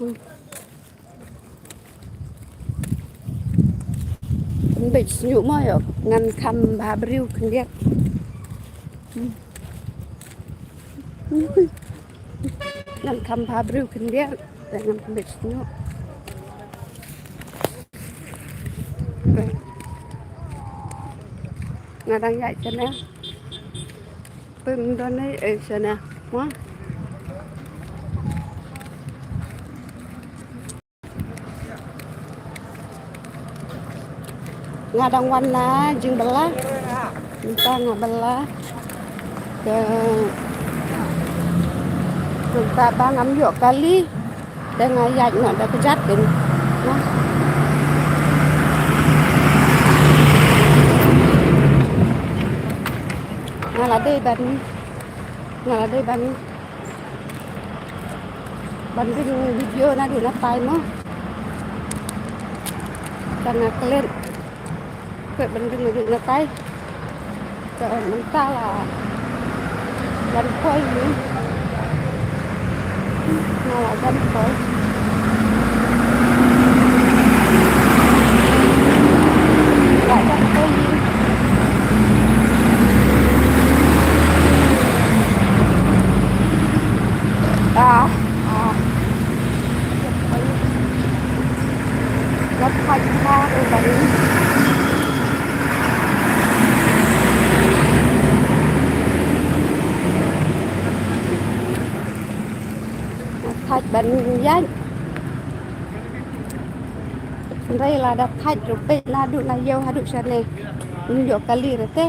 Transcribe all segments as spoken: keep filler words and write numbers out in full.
Bit sñiuh mo ïoh ngan kham bha briew khyndiat. Ngan kham bha briew khyndiat. Ngan bit sñiuh. Nga dang ïaid shane. Pyndonkam ïa shane. Mo. Nga dang wan na jingbylla. Mynta nga bylla. Te mynta ba ngam ïoh kali. Te nga ïaid noh da kjat din. Nga la dei ban, nga la dei ban, ban dei video naduh natai mo. Te nga klet. Kwah ban dei naduh natai. Te mynta la jan poi ni. Nga la jan poi. La jan poi ni. Ah, ah. Jan poi ni. Jan poi ni. Thait ban ïaid. Hynrei lada thait ruh peit naduh na ïew haduh shane. Ym ïoh kali re te.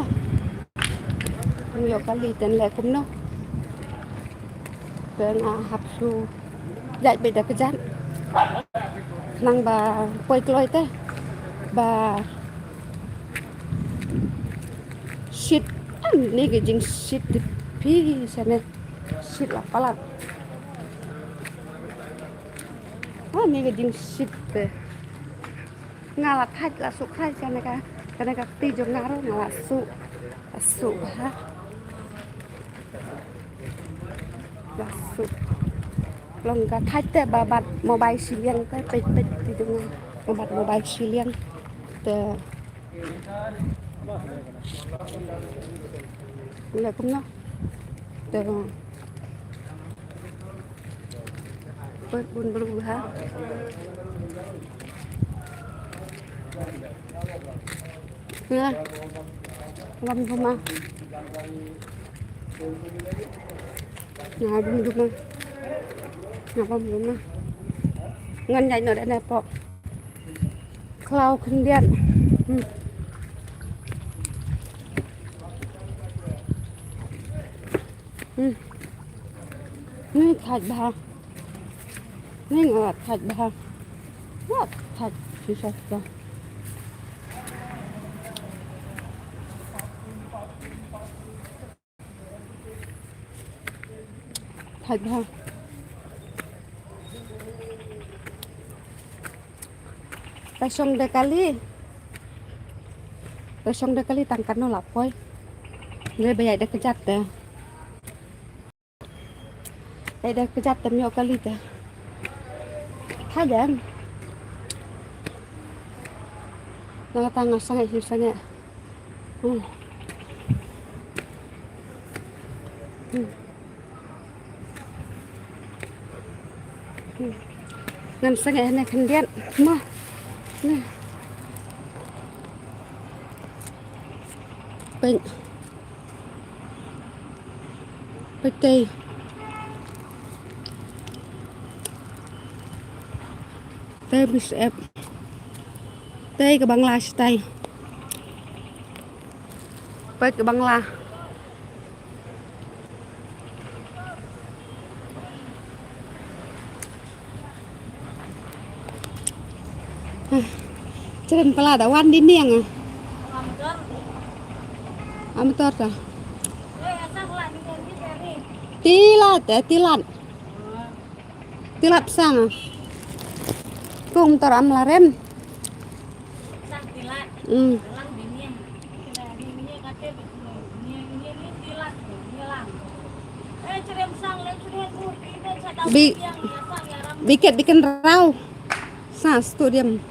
Ym ïoh kali te leh kumno. Te nga hap shu ïaid beit da kjat. Nang ba poi kloi te. Ba shit. Am, ne ka jingshit te phi shane. Shit la palat. Ah, ne ka jingshit te. Nga la thait la suk thait kane ka, kane ka kti jong nga ruh nga la suk, la suk ha. La suk. Long ka thait te ba bat mobile shiliang te peit peit kti jong nga. Ba bat mobile shiliang te. Leh kumno. Te. Peit bun briew ha. Nga bam duma. Nga bam duma. Nga bam duma. Ngan ïaid noh da ne pok. Khlaw khyndiat. Hmm. Hmm. Ni thait bha. Ni nga thait bha. Nga thait shisha shisha. Thait bha. Ka shong da kali. Ka shong da kali tang katno la poi. Ngi ba ïaid da kjat te. Ïaid da kjat te ym ïoh kali te. Thait em. Nang kata nga sangeh shu sangeh. Hmm. Hmm. Hmm. Ngan sangeh ne khyndiat ma. Ne. Peit. Peit tei. Tei bis ep. Tei ka Bangla style. Peit ka Bangla. Cheren pala da wan di niang. Amator ta. Tilat, eh, tilat. Tilat sang. Kum tor am la rem. Hmm. Bi. Biket bikin rau. Sa stadium.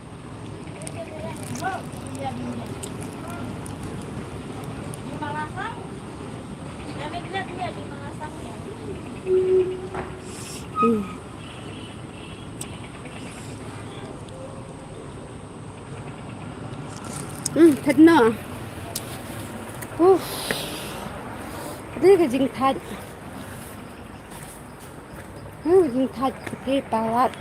Hmm. Hmm, thait noh. Uf. Dei ka jingthait. Hmm, jingthait ki palat.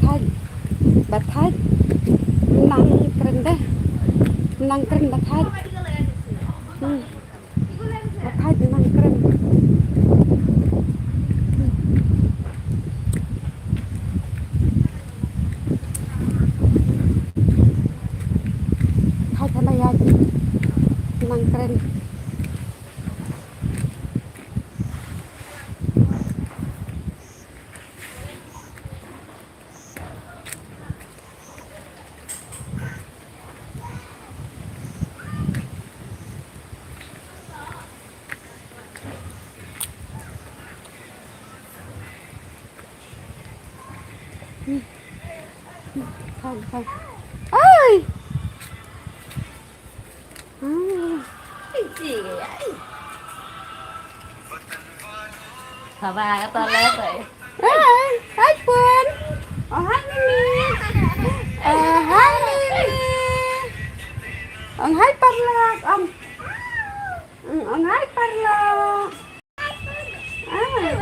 Thait. Ba thait. Nang kren deh. Nang kren ba thait. Hmm. Ba thait nang kren. Thait hana ïa nang kren. Ai. Hmm. Haba ka toilet ai. Ai, hai pun. Oh, hai Mimi. Oh, hai Mimi. Ong hai parlok, ong. Ong, ong hai parlok. Ah.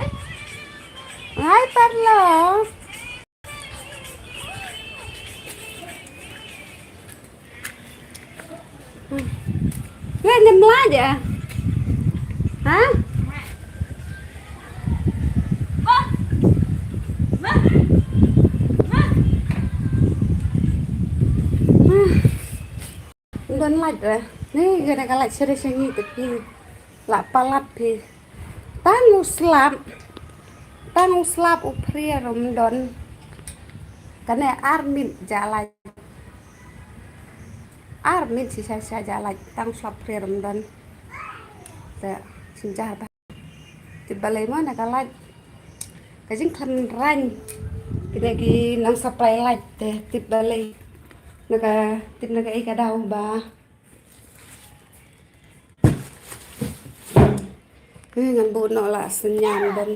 Ong hai parlok. Wen, ngim lait ïa. Ha? Don lait re. Ni kane ka lait shere shere ngi te phi. La palat phi. Tang u slap. Tang u slap u phrier um don. Kane ar minit ja lait. Ar minit shisha shisha ja lait. Tang u slap phrier um don. Te shisha ba. Tip balei mo na ka lait. Ka jingkhlem rang. Kine ki nong supply lait te tip balei. Na ka tip na ka ei ka daw ba. Ngan buh noh la synñiang ban.